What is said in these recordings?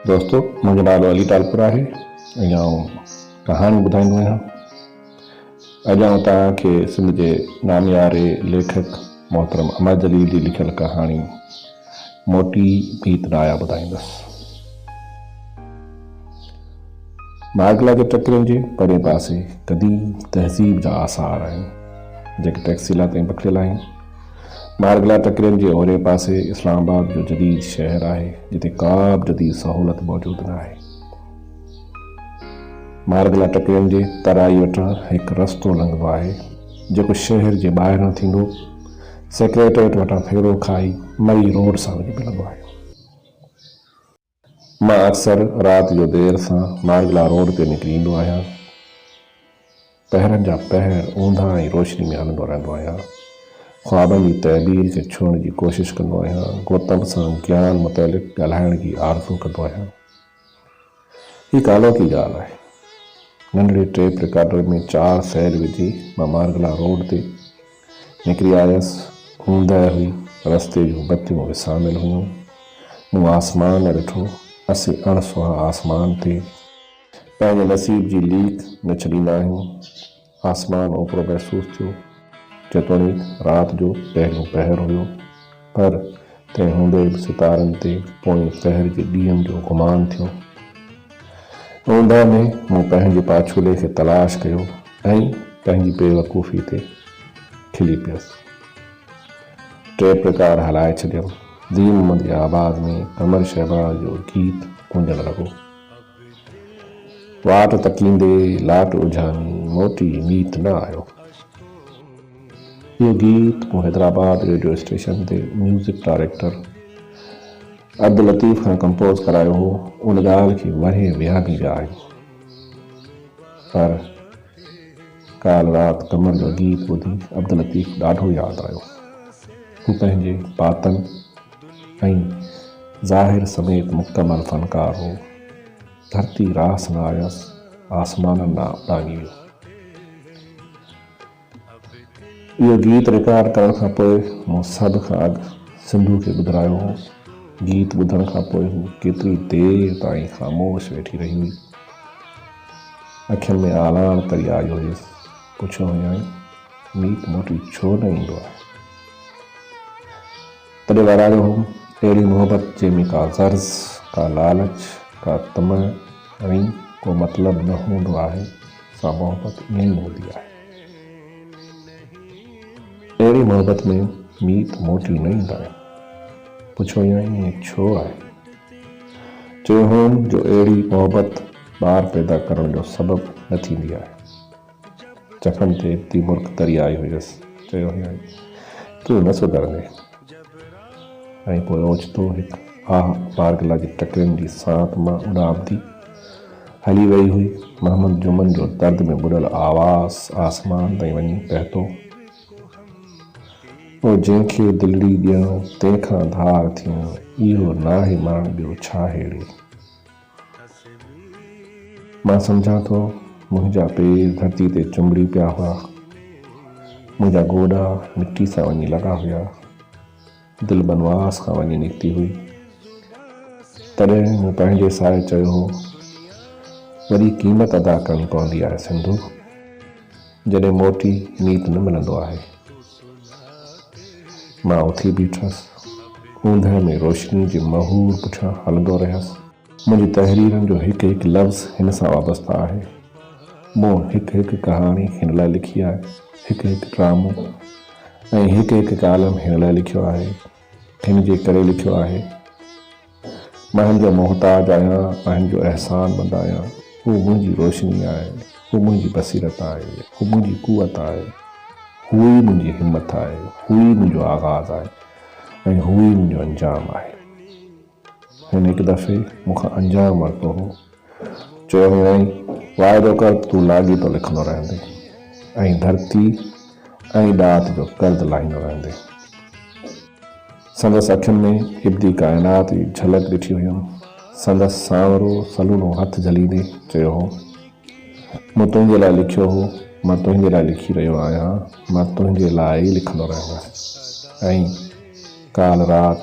دوستو منهنجو نالو علي ٽالپر آهي ۽ آئون ڪهاڻيون ٻڌائيندو آهيان. اڄ آئون توهان کي سنڌ جي نامياري ليکڪ محترم امر جليل جي لکيل ڪهاڻي موٽي ميت نه آيا ٻڌائيندس. مارگلا جي ٽڪرين جي پرئين پاسي قديم تهذيب جا آثار آهن، جيڪي ٽيڪسيلا تائين پکڙيل آهن. مارگلا ٽڪرين جي اورئين پاسي اسلام آباد جو جديد شهر آهي، جتي ڪا به جديد سهولت موجود نه آهي. مارگلا ٽڪرين جي ترائي وٽان هڪ رستو لنگهندو آهي، جيڪو شهر جي ٻاهران ٿيندو سيڪريٽريٽ وٽان ڦيرو کائي مري روڊ سان وڃي ملندو آهي. مان اڪثر رات جو دير سان مارگلا روڊ تي نڪري ايندو آهيان. پهرن جا پهر اونداهه ۽ روشني ۾ هلندو رهندو آهيان. خوابن جي تعبير کي ڇهڻ جي ڪوشش ڪندو آهيان. گوتم سان گيان متعلق ڳالهائڻ جي آرزو ڪندو آهيان. هي ڪالهوڪي ڳالهه آهي. ننڍڙي ٽيپ رڪارڊر ۾ چار سيل وجهي مان مارگلا روڊ تي نڪري آيس. اوندهه هئي. رستي جون بتيون وساميل هيون. مون آسمان ڏٺو. اسين اڻ سونهان آسمان تي. پنهنجي نصيب جي ليڪ نه ڇڏيندا آهيون. آسمان اوپرو محسوس ٿيو. جيتوڻيڪ رات جو پهريون پهر هيو، پر تنهن هوندي به ستارن تي پوئين پهر جي ڏينهن جو گمان ٿيو. اوندهه ۾ مون پنهنجي پاڇولي کي تلاش ڪيو ۽ پنهنجي بيوقوفي تي کلي پيس. ٽيپ رڪارڊ هلائي ڇڏيم. دين محمد جي آواز ۾ قمر شهباز جو گيت گونجڻ لڳو. واٽ تڪيندي لاٽ اجهامي موٽي ميت نه آيو. اهو گيت مون حيدرآباد ريڊيو اسٽيشن تي ميوزڪ ڊائريڪٽر عبداللطيف کان ڪمپوز ڪرايو هو. ان ڳالهه کي ورهيه ويهامي ويا آهن. پر ڪالهه رات قمر جو گيت ٻڌي عبداللطيف ڏاڍو ياد آيو. هو پنهنجي باطن ۽ ظاهر سميت مڪمل فنڪار هو. ڌرتي راس نه آيس، آسمانن ڏانهن اڏامي ويو. اهو گيت رڪارڊ ڪرڻ کان پوء مون سڀ کان اڳ سنڌو کي ٻڌرايو هو. گيت ٻڌڻ کان پوء هو ڪيتري دير تائين خاموش ويٺي رهي هئي. اکين ۾ آلاڻ تري آيو هيس. پڇيو هيائين، ميت موٽي ڇو نه ايندو آهي؟ تڏهن وراڻيو هوم، اهڙي محبت جنهن ۾ ڪا غرض، ڪا لالچ، ڪا طمع ۽ ڪو مطلب نه هوندو آهي، سا محبت ائين ئي هوندي آهي. اهڙي محبت ۾ ميت موٽي نه ايندا آهن. پڇيو هيائين، ائين ڇو آهي؟ چيو هوم جو اهڙي محبت ٻار پيدا ڪرڻ جو سبب نه ٿيندي آهي. چپن تي ابتي مرڪ تري آئي هيس. چيو هيائين، تون نه سڌرندين. ۽ پوء اوچتو هڪ آه مارگلا جي ٽڪرين جي سانت مان اڏامندي هلي ويئي هئي. محمد جمن جو درد ۾ ٻڏل آواز آسمان تائين وڃي پهتو. او جنهن کي دلڙي ڏيڻ، تنهن کان ڌار ٿيڻ، اهو ناهي مرڻ ٻيو ڇا هيڙي. مان سمجهان ٿو منهنجا پير ڌرتي تي چنبڙي پيا هئا. منهنجا گوڏا مٽي سان وڃي لڳا هيا. دل بنواس کان وڃي نڪتي هئي. تڏهن مون پنهنجي ساء چيو هو، وڏي قيمت ادا ڪرڻي پوندي آهي سنڌو، جڏهن موٽي نيت نه ملندو آهي. مان اٿي بيٺس. اوندهه ۾ روشني جي مهور پٺيان هلندو رهيس. منهنجي تحريرن جو هڪ هڪ لفظ هن سان وابسته آهي. مون هڪ هڪ ڪهاڻي هن لاء لکي آهي، هڪ هڪ ڊرامو ۽ هڪ هڪ ڪالم هن لاء لکيو آهي، هن جي ڪري لکيو آهي. مان هن جو محتاج آهيان، مان هن جو احسان مند آهيان. هو منهنجي روشني آهي، هو منهنجي بصيرت آهي، هو منهنجي قوت آهي، هو ئي منهنجي همٿ آهي، هو ئي منهنجو آغاز آهي ۽ هو ئي منهنجو انجام آهي. هن هڪ دفعي مون کان انجام ورتو هو. چيو هيائين، واعدو ڪر ته تون لاڳيتو لکندو رهندين ۽ ڌرتي ۽ ڏات جو قرض لاهيندو رهندين. سندس اکين ۾ ابدي ڪائنات جي جهلڪ ڏٺي هيم. سندس سانورو سلوڻو هٿ جهليندي چيو هو، مون تنهنجي لاء لکيو هو، مان تنهنجي لاء لکي رهيو آهيان، مان تنهنجي لاء ئي لکندو رهندس. ۽ ڪالهه رات.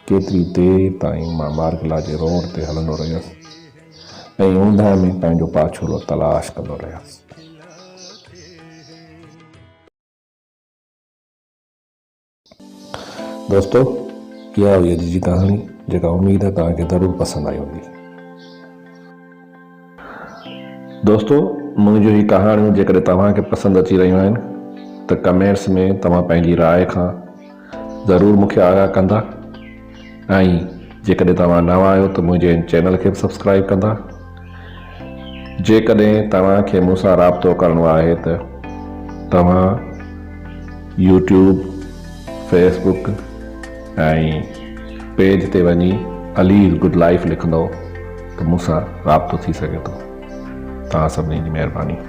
ڪيتري دير تائين مان مارگلا جي روڊ تي هلندو رهيس ۽ اوندهه ۾ پنهنجو پاڇولو تلاش ڪندو رهيس. دوستو اها هئي اڄ جي ڪهاڻي جيڪا اميد آهي توهان کي ضرور پسند آئي هوندي. دوستو منهنجون هي ڪهاڻيون جيڪڏهن توهان کي پسند اچي رهيون آهن ته ڪمينٽس ۾ توهان پنهنجي راء کان ضرور مون کي آگاهه ڪندا ۽ جيڪڏهن توهان نوان آهيو ته منهنجي هن چينل کي به سبسڪرائب ڪندا. جيڪڏهن توهان کي مون سان رابطو ڪرڻو آهي ته توهان يوٽيوب، فيس بڪ ۽ پيج تي وڃي عليز گڊ لائيف لکندو ته مون سان رابطو ٿي سگهي ٿو. توهان سڀني جي مهرباني.